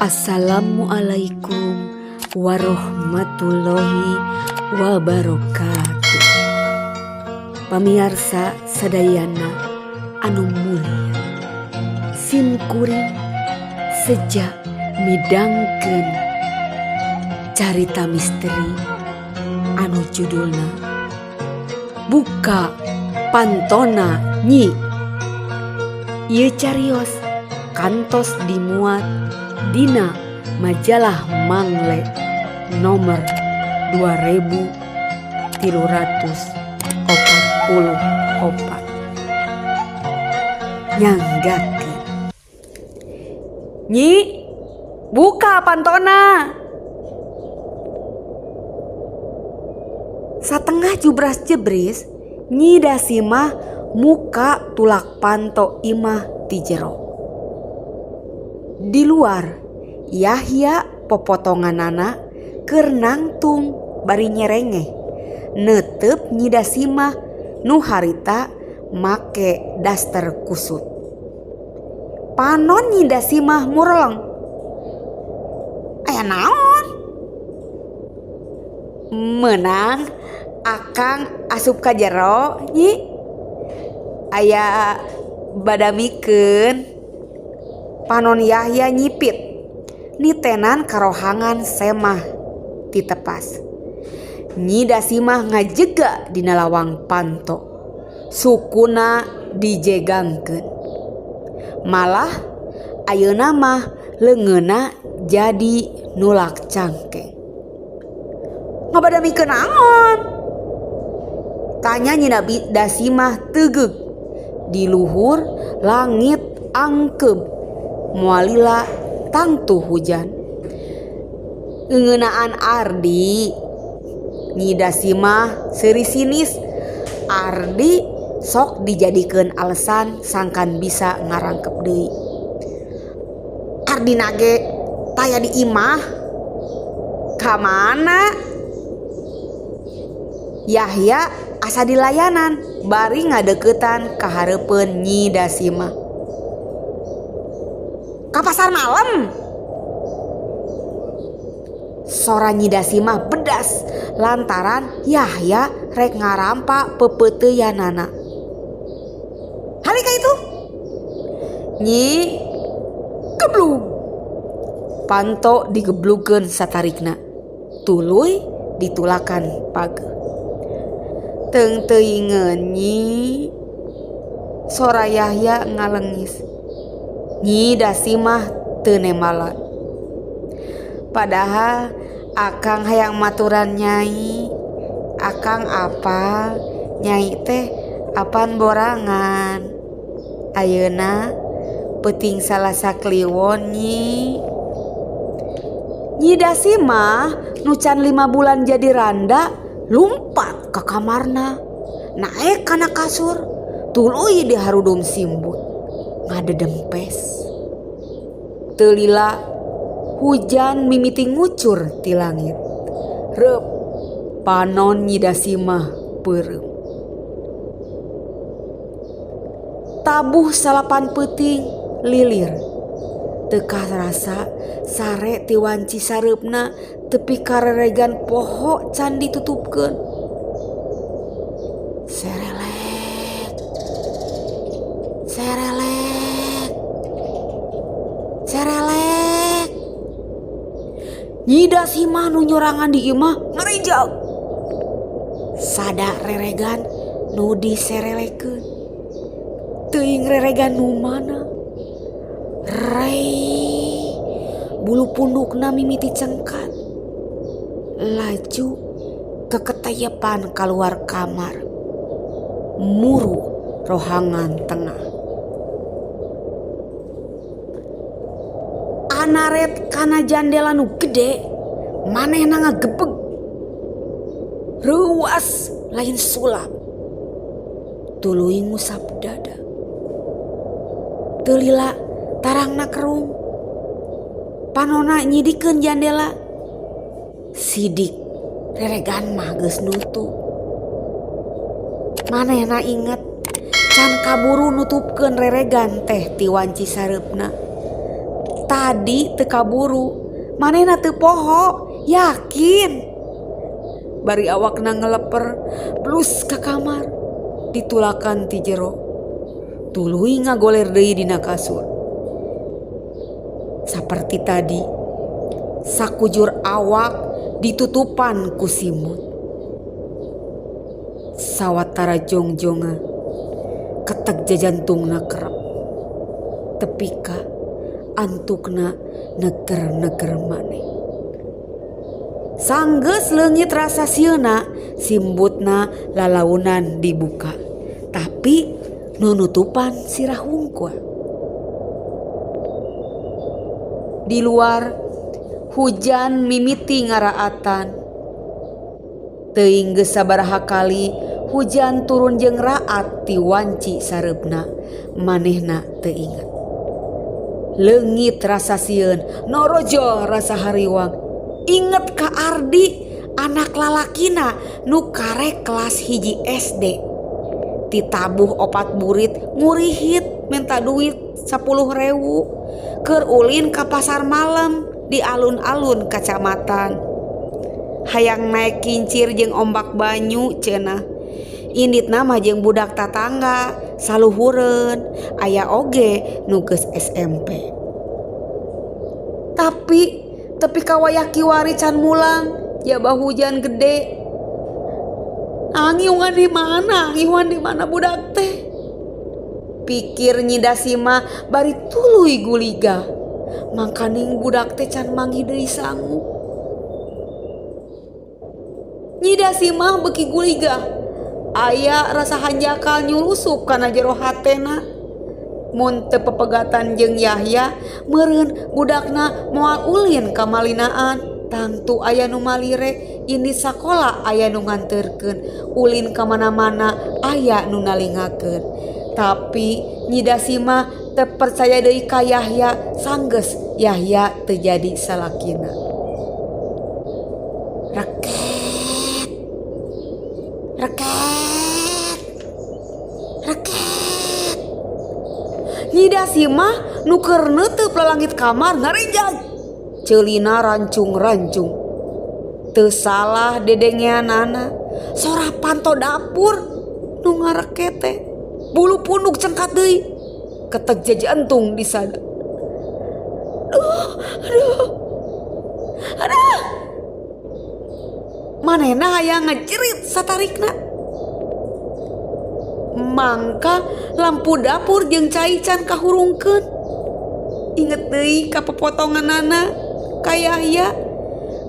Assalamualaikum warahmatullahi wabarakatuh. Pamiarsa sadayana anu mulia, sim kuring seja midangkeun carita misteri anu judulna Buka Pantona Nyi. Ieu carios kantos dimuat dina majalah Mangle nomor 2344. Nyanggakeun. Nyi, buka pantona. Satengah jubras jebris, Nyi Dasimah muka tulak panto imah ti jero. Di luar, Yahya popotonganana keur nangtung bari nyerengeh neuteup Nyi Dasimah nu harita make daster kusut. Panon Nyi Dasimah mureleng. Aya naon? Meunang akang asup ka jero Nyi. Aya badamikeun. Panon Yahya nyipit nitenan karohangan semah titepas. Nyi Dasimah ngajega dina lawang panto. Sukuna dijegangkeun. Malah ayeuna mah leungeunna jadi nulak cangkeng. Ngabadamikeun naon? Tanya Nyi Dasimah tegeug. Di luhur langit angkeub moal lila tangtu hujan. Ngeunaan Ardi. Nyi Dasimah seuri sinis. Ardi sok dijadikeun alesan sangkan bisa ngarangkep deui. Ardi nage taya di imah. Ka mana? Yahya asa dilayanan bari ngadeuketan ka hareupeun Nyi Dasimah. Ka pasar malam. Sora Nyi Dasimah bedas lantaran Yahya rek ngarampa pepeuteuyanana. Hali ka itu. Nyi geblug. Panto digeblugkeun satarikna. Tuluy ditulakan pageuh. Teung teuingeun Nyi. Sora Yahya ngalengis. Nyi Dasimah teu nembalan. Padahal akang hayang maturan Nyai. Akang apal Nyai teh apan borangan. Ayeuna peuting Salasa Kliwon Nyi. Nyi Dasimah nu can 5 bulan jadi randa lumpat ka kamarna. Naek kana kasur tuluy diharudum simbut ngadedempes. Teu lila hujan mimiti ngucur ti langit. Reup panon Nyi Dasimah peureum. Tabuh salapan peuting lilir. Teu karasa sare ti wanci sareupna tepi ka reregan poho can ditutupkeun. Serelek. Serelek. Serelek. Nyi Dasimah nu nyorangan di imah ngarijag. Sada reregan nu diserelekeun. Teuing reregan nu mana? Rei. Bulu pundukna mimiti cengkat. Laju keketeyepan kaluar kamar. Muru rohangan tengah. Anaret kana jandela nu gede, manehna ngagebeg. Reuas lain sulap. Tuluy ngusap dada. Teu lila tarangna kerung. Panona nyidikeun jandela. Sidik reregan mah geus nutup. Manehna inget can kaburu nutupkeun reregan teh ti wanci sareupna. Tadi teu kaburu, manehna teu poho, yakin. Bari awakna ngeleper, blus ka kamar, ditulakan ti jero. Tuluy ngagoler deui dina kasur. Saperti tadi, sakujur awak ditutupan ku simut. Sawatara jongjongan, keteg jajantungna kerep. Tepi ka antukna neger-neger maneh. Sanggeus leungit rasa sieuna, simbutna lalaunan dibuka. Tapi nu nutupan sirah hungkul. Di luar, hujan mimiti ngaraatan. Teuing geus sabaraha kali hujan turun jeung raat ti wanci sareupna, manehna teu inget. Leungit rasa sieun, norojol rasa hariwang. Inget ka Ardi, anak lalakina nu karek kelas hiji SD. Titabuh opat burit ngurihit minta duit 10.000 keur ulin ka pasar malam di alun-alun kacamatan. Hayang naek kincir jeung ombak banyu cenah. Inditna mah jeung budak tatangga saluhureun, aya oge nu geus SMP. Tapi tepi ka wayah kiwari can mulang, jaba hujan gede. Ngiungan di mana? Ngiungan di mana budak teh? Pikir Nyi Dasima bari tuluy guliga. Mangkaning budak teh can manggih deui sangu. Nyi Dasima beuki guliga. Aya rasa hanjakal nyulusup kana jero hatena. Mun teu pepegatan jeung Yahya, meureun budakna moal ulin ka malinaan. Tangtu aya nu malire, indit sakola aya nu nganterkeun, ulin ka mana-mana aya nu nalingakeun. Tapi Nyi Dasima teu percaya deui ka Yahya, sanggeus Yahya teu jadi salakina. Reket. Reket. Reket. Nyi Dasima nu keur neuteub lalangit kamar ngarinjag. Ceulina rancung-rancung. Teu salah dedengeanana, sora panto dapur nu ngareket teh. Bulu punduk cengkat deui. Keteg jajantung disada. Aduh, aduh. Aduh. Manehna hayang ngajerit satarikna. Mangka lampu dapur jeung cai can kahurungkeun. Inget deui ka pepotonganana ka Yahya.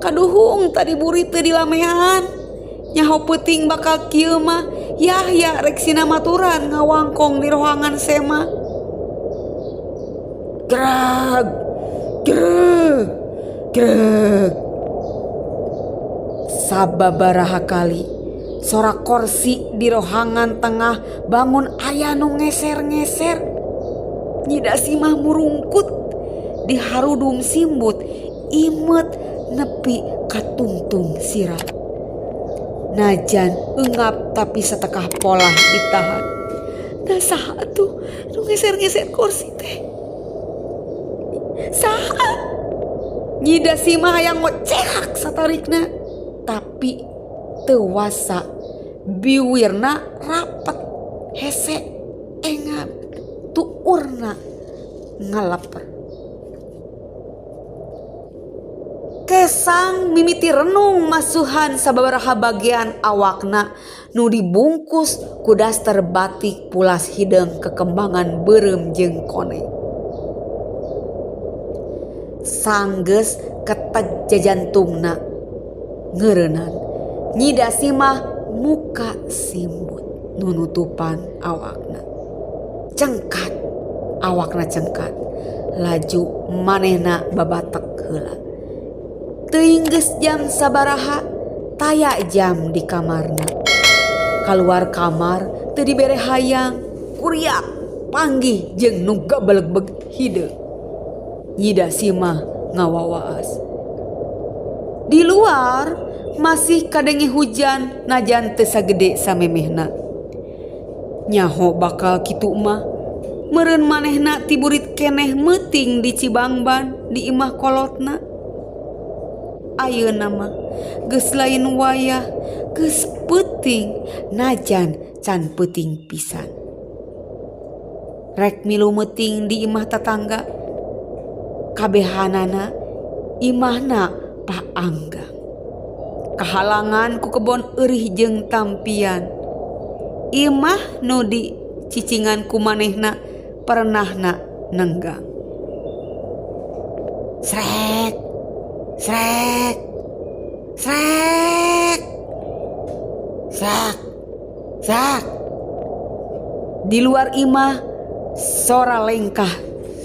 Kaduhung tadi burit teu dilamehan. Nyaho peuting bakal kieu mah Yahya rek sinamaturan ngawangkong di rohangan sema. Greg, greg, greg. Sababaraha kali sora korsi di rohangan tengah bangun aya nu ngeser-ngeser. Nyi Dasimah murungkut diharudum simbut imet nepi katungtung sirah. Najan engap tapi satekah polah ditahan. Nah saha atuh nu ngeser-ngeser kursi teh? Saha? Nyi Dasimah hayang ngoceak satarikna, tapi teu wasa. Biwirna rapet, hese engap, tuurna ngaleper. Kesang mimiti renung masuhan sababaraha bagian awakna nu dibungkus ku daster batik pulas hideung kekembangan beureum jeung koneng. Sanggeus keteg jajantungna ngeureunnan. Nyi Dasimah muka simbut nu nutupan awakna. Cengkat awakna cengkat, laju manehna babatek heula. Teuing geus jam sabaraha, taya jam di kamarna. Kaluar kamar teu dibere hayang, kuriak panggih jeung nu gabelegbeg hideung. Nyi Dasimah ngawawaas. Di luar masih kadenge hujan najan teu sagede samemehna. Nyaho bakal kitu mah. Meureun manehna ti burit keneh meuting di Cibangban di imah kolotna. Ayeuna mah geus lain wayah, geus peuting najan can peuting pisan. Rek milu meuting di imah tatangga, kabehanana imahna Pak Anggang. Kahalangan ku kebon eurih jeung tampian. Imah nu di cicingan ku manehna pernahna nenggang. Srek, srek, srek, srak, srak. Di luar imah sora lengkah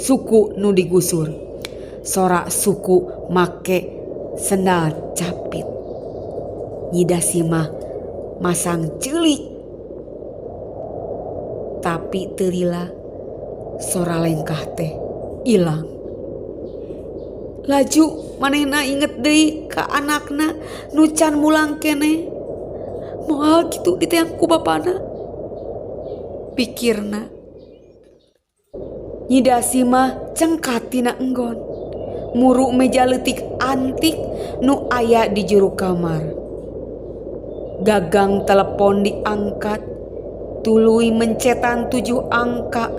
suku nu digusur. Sora suku make sendal capit. Nyi Dasimah masang ceuli. Tapi teu lila sora lengkah teh ilang. Laju manehna inget deui ka anakna nu can mulang keneh. Moal kitu diteang ku bapana. Pikirna. Nyi Dasimah cengkat tina enggon. Muru meja leutik antik nu aya di juru kamar. Gagang telepon diangkat, tuluy mencetan 7 angka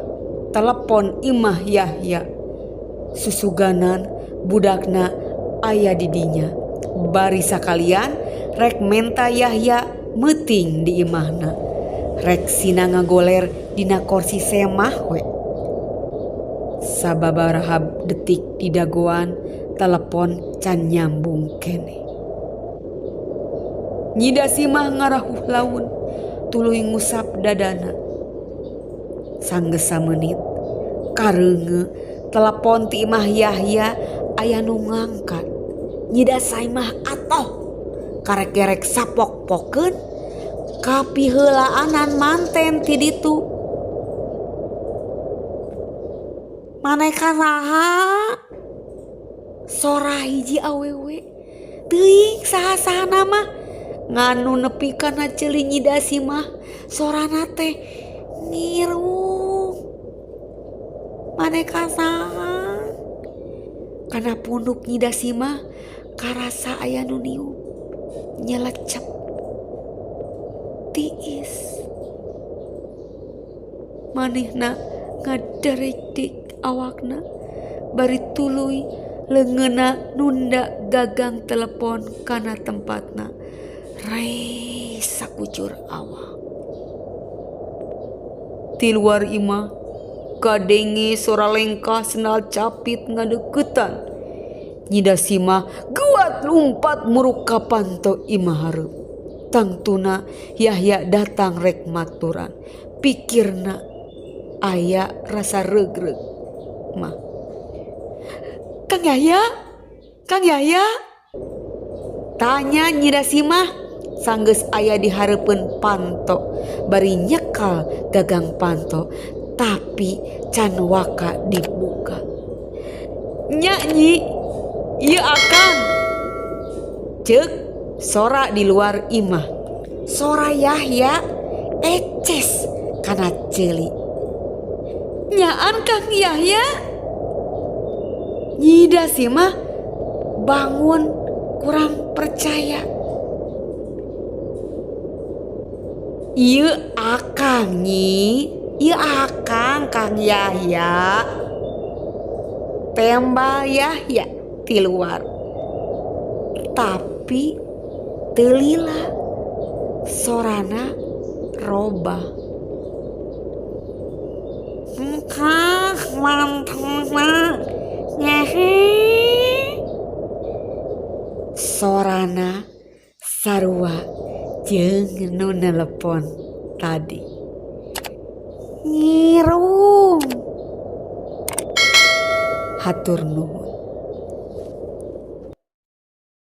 telepon Imah Yahya. Susuganan budakna aya di dinya. Bari sakalian rek menta Yahya meuting di imahna. Rek sina ngagoler dina korsi semah we. Sababaraha detik di dagoan telepon can nyambung keneh. Nyi Dasimah ngarahuh laun tuluy ngusap dadana. Sanggeus samenit kareunge telepon ti Imah Yahya aya nu ngangkat. Nyi Dasimah atoh karek-gerek sapok-pokeun kapiheulaanan manten ti ditu. Maneh ka saha? Sora hiji awewe. Teuing saha-sahana mah nganu nepi kana ceuli Nyi Dasimah sorana teh ngirung. Maneh ka saha? Kana punduk Nyi Dasimah karasa aya nu niup nyelecep tiis. Manehna ngaderetik awakna bari tuluy leungeunna nunda gagang telepon kana tempatna. Reh sakucur awak. Ti luar imah kadenge sora lengkah sendal capit ngadeukeutan. Nyi Dasimah guat lumpat muruk ka panto imah hareup. Tangtuna Yahya datang rek maturan. Pikirna aya rasa regreg mah. Kang Yahya? Kang Yahya? Tanya Nyi Dasimah sanggeus aya di hareupeun panto bari nyekal gagang panto tapi can waka dibuka. Nya Nyi, ieu akang. Ceuk sora di luar imah. Sora Yahya eces kana ceuli. Nyaan Kang Yahya? Nyi Dasimah bangun kurang percaya. Ieu akang Nyi, ieu akang Kang Yahya. Tembal Yahya ti luar. Tapi teu lila sorana robah. Engkah mantuna nyehe. Sorana sarua jeung nu nelepon tadi. Ngirung. Hatur nuhun.